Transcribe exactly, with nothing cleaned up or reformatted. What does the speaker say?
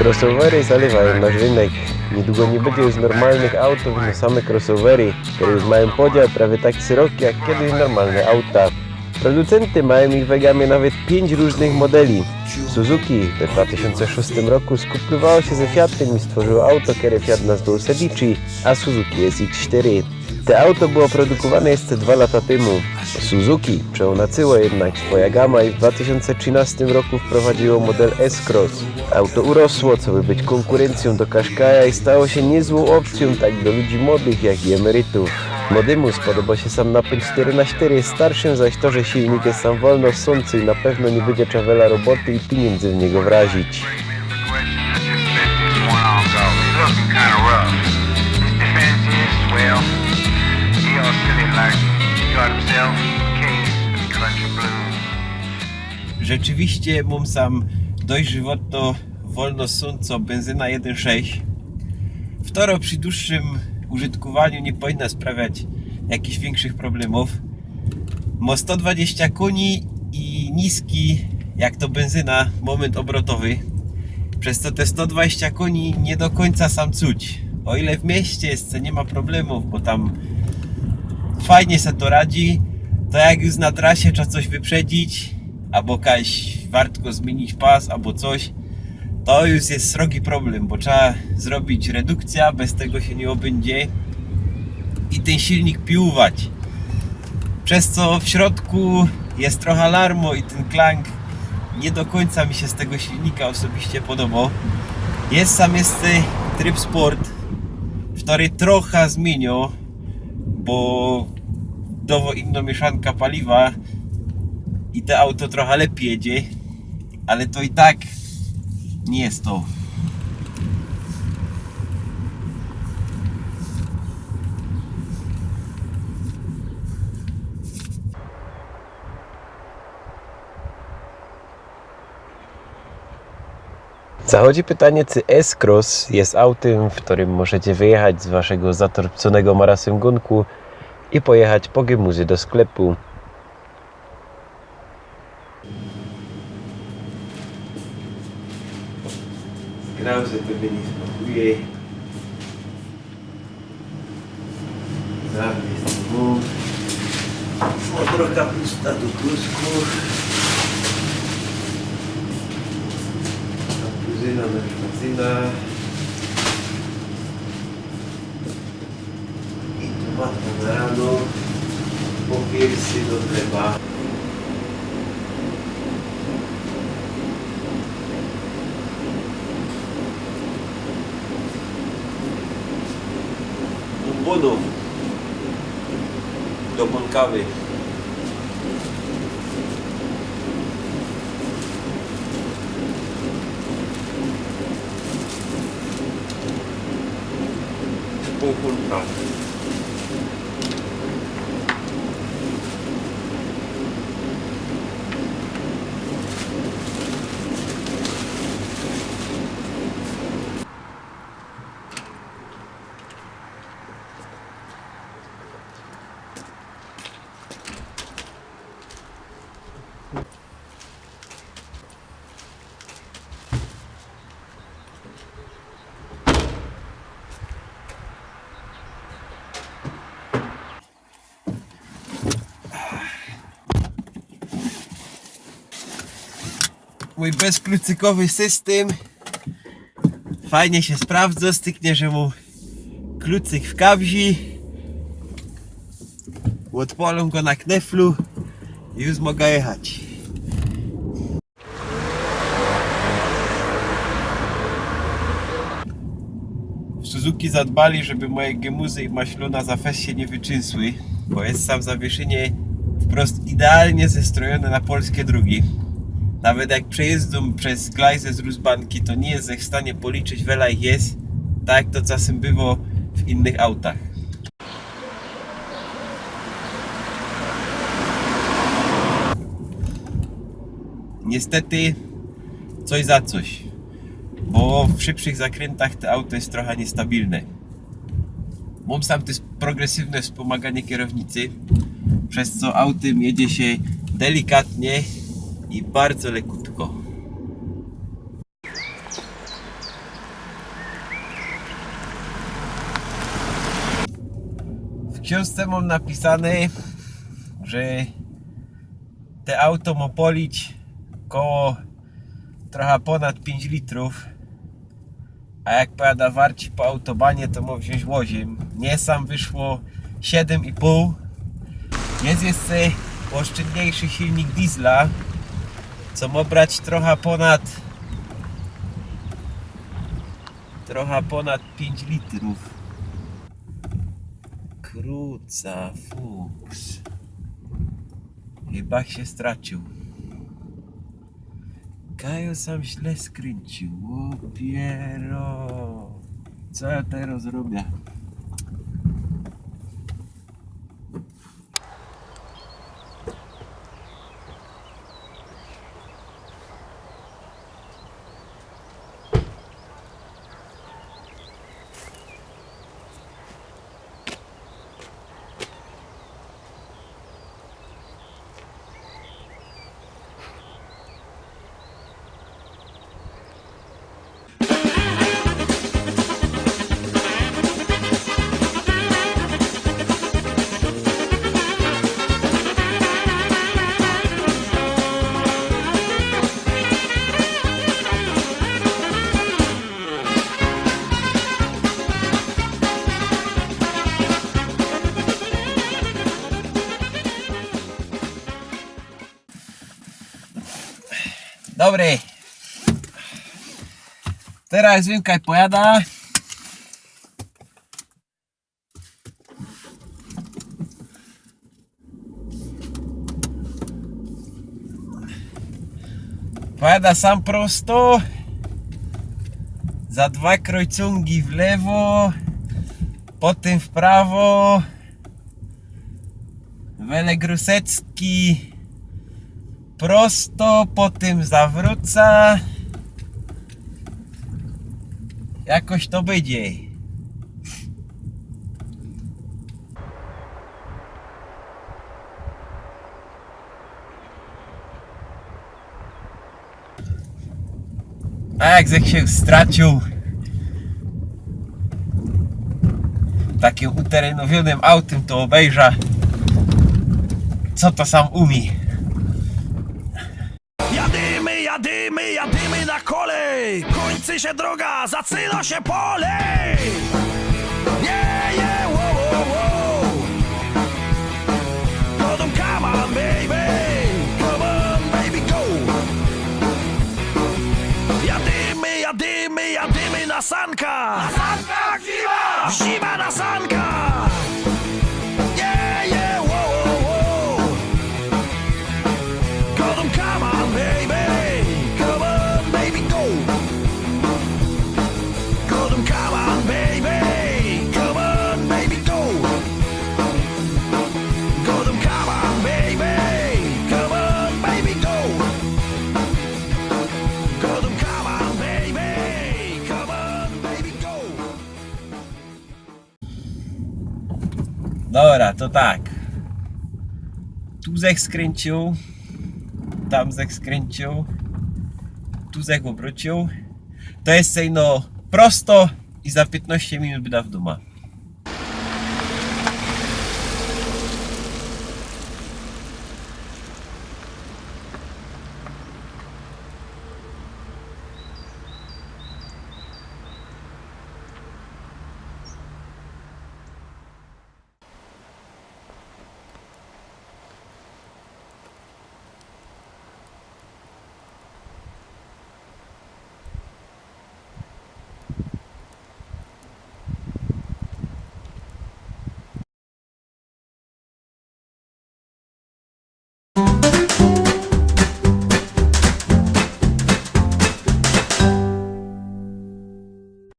Crossowery zalywają nasz rynek. Niydługo niy bydzie już normalnych autōw, no same crossowery, kere już majōm podział prawie tak syrok jak kejsik normalne auta. Producenty majōm ich we gamie nawet piyńć rōżnych modeli. Suzuki we dwa tysiōnce szōstym roku skōmplōwało sie ze Fiatym i stworzyło auto, kere Fiat nazwoł Sedici, a Suzuki S X sztyry. Te auto było produkōwane jeszcze dwa lata tymu. Suzuki przeōnacyło jednak swoja gama i w dwa tysiōnce trzynostym roku wprowadziło model S-Cross. Auto urosło, coby być kōnkurencjōm do Qashqai'a, i stało sie niyzłōm ôpcjōm tak do ludzi młodych, jak i emerytōw. Młodymu spodobŏ sie sam napynd sztyry na sztyry, starszym zaś to, że silnik jest sam wolno sōncy i na pewno niy bydzie trzeba wiela roboty i piniōndzy w niego wrazić. Rzeczywiście mōm sam dość żywotno wolno sōnco benzyna jedyn sześć. Wtoro przi dłuższym użytkowaniu niy powinna sprawiać jakichś wiynkszych problemōw. Mo sto dwadzieścia kōni i niski, jak to benzyna, mōmynt ôbrotowy. Przez co te sto dwadzieścia kōni niy do kōńca sam cuć. O ile w mieście jeszcze niy ma problemōw, bo tam fajnie se to radzi, to jak już na trasie trzeba coś wyprzedzić, abo jakaś wartko zmiynić pas, abo coś, to już jest srogi problem, bo trzeba zrobić redukcyjŏ, bez tego sie niy ôbydzie, i tyn silnik piłować. Przez co w środku jest trocha larmo i tyn klang niy do kōńca mi sie z tego silnika ôsobiście podobŏ. Jest sam jeszcze tryb sport, kery trocha zmiyniŏ, bo dŏwŏ inno miyszanka paliwa i te auto trocha lepij jedzie, ale to i tak niy jest to. Zachodzi pytanie, czy S-Cross jest autym, w kerym możecie wyjechać z waszego zatorpconego marasem gōnku i pojechać po gemuzy do sklepu. Zgrał, że to by niy smakuje. Zamiast mu. Motorka pusta do klusku. Kuzyna na szpacyna. I tu matka na rano. Po piersy do chleba. Bōmbōnōw do bōnkawy. Pōł kulka. Mōj bezklucykowy systym fajnie sie sprawdzŏ, styknie, że mōm klucyk w kawzi. Ôdpalōm go na kneflu i już moga jechać. W Suzuki zadbali, żeby moje gemuzy i maślōna za fest sie niy wyczynsły, bo jest sam zawieszynie wprost idealnie zestrojōne na polske drugi. Nawet jak przejyżdżōm bez glajze z ruzbanki, to niy jest w stanie policzyć, wela ich jest, tak jak to czasym bywŏ w innych autach. Niestety coś za coś, bo w szybszych zakryntach to auto jest trocha niestabilne. Mōm sam tyż progresywne wspōmaganie kierownicy, bez co autym jedzie sie delikatnie i bardzo lekutko. ksiōnżce mōm napisane, że te auto mo polić koło trocha pōnad piyńć litrōw, a jak pojada warci po autobanie, to mo wziōńć ôziym. Mie sam wyszło siedym i pōł. Jest jeszcze ôszczyndniejszy silnik diesla, co mo brać trocha pōnad, trocha pōnad piyńć litrōw. Kruca, fuks. Chyba sie straciōł. Kaj jŏ sam źle skryncył. Ôpiero. Co jŏ teroz robiã? Dobry. Teroz wiym, kaj pojada. Pojada sam prosto. Za dwa krojcōngi w lewo, potym w prawo. Wele Grusecki prosto, potym zawrōca. Jakoś to bydzie. A jak żech sie straciōł takim uterenowionym autym, to ôbejrza, co to sam umiy. Jadymy, jadymy, jadymy na kolej! Kōńczy sie droga, zaczynŏ sie pole! Yeah, yeah, wow, wow, wow! Godōm, come on, baby, come on, baby, go! Jadymy, jadymy, jadymy na sankach! Na sankach w zima! W zima na sankach! Yeah, yeah, wow, wow, wow! Godōm, come on, baby, come on, baby, go! Godōm, come on, baby, come on, baby, go! Godōm, come on, baby, come on, baby, go! Godōm, come on, baby, come on, baby, go! Dobra, to tak. Tu żech skryncył, tam żech skryncył, tu żech ôbrōcił. To je ino prosto i za piytnŏście minut bydã w dōma.